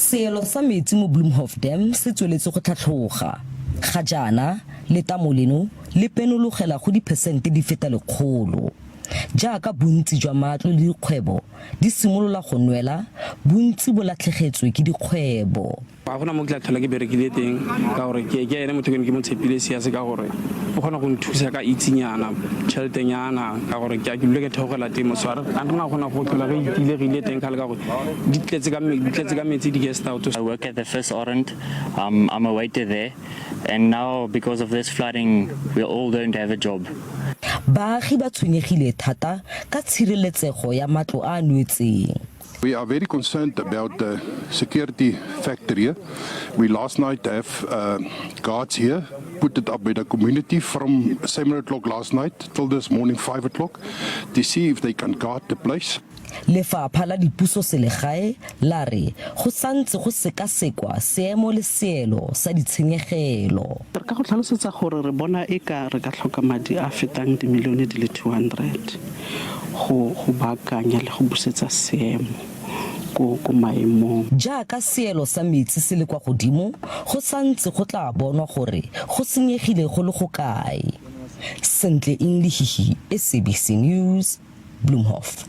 Seelo sa metsi mo Bloemhof Dam se tsweletse go tlhatlhoga. Ga jaana, letamo leno le penologela go diphesente di feta 100. Jaaka bontsi jwa matlo le dikgwebo di simolola go nwela, bontsi bo latlhegetswe ke dikgwebo. Ga gona mo ke tla tlhola ke berekile teng ka gore ke ke ene motho ke ne ke mo tshepile siase ka gore o kgona go nthusa ka itsinyana tšheletenyana ka gore ke a ke dule ke theogela teng so a re na kgona go tlhola re itile re ile teng ka le ka gore di tletse ka di tletse ka metsi di-guest house. I work at the First Orient. I'm a waiter there and now because of this flooding we all don't have a job. Baagi ba tshwenyegile thata ka tshireletsego ya matlo a a nwetseng. We are very concerned about the security factor here. We last night have guards here, put it up with the community from 7 o'clock last night till this morning 5 o'clock to see if they can guard the place. Lefapha la Dipusoselegae la re go santse go sekasekwa seemo le seelo sa ditshenyegelo. Re ka go tlhalosetsa gore re bona e ka re ka tlhoka madi a fetang dimilione di le 200 go go baakanya le go busetsa seemo ko ko maemong. Jaaka seelo sa metsi se le kwa godimo, go santse go tla bonwa gore go senyegile go le go kae. Sentle Eng Lehihi, SABC News, Bloemhof.